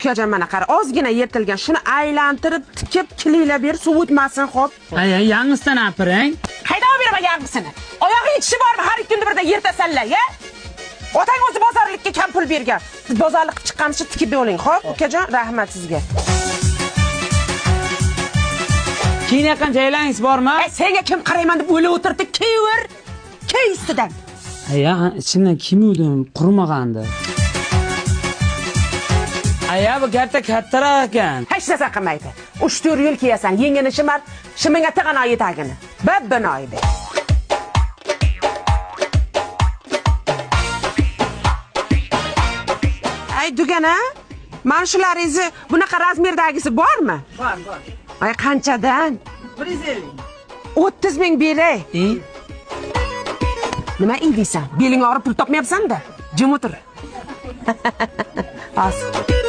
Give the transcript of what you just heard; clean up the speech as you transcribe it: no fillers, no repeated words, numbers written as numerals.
Ukajon, mana qara, ozgina yirtilgan. Shuni aylantirib, tikib, kiliylab ber, suv o'tmasin, xo'p. Aya, yangisidan apiring. Qaydan olib beraman yangisini? Oyog'i yetishi bormi? Har ikki kunda birda yirtasanlar, ya? Otang o'zi bozorlikka kam pul bergan. Siz bozorlik qilib chiqqancha tikib oling, xo'p? Ukajon, rahmat sizga. Keyin yaqin joylaringiz bormi? Senga kim qarayman deb o'ylab o'tirdi, kiyaver. Kiy ustidan. Aya, ichimdan kiymuvdim, qurmagandi. Aya, bu katta kattaroq ekan. Hech narsa qilmaydi. 3-4 yil kiyasan, yengini shimar, shimingga tig'anoyi tagini. Babbinoyi be. Ay, dugana, mana shularingizni bunaqa razmerdagisi bormi? Bor, bor. Ay, qanchadan? 150. 30 ming beray. Nima deysan? Beling og'rib pul topmayapsan-da. Jim o'tir. Hozir.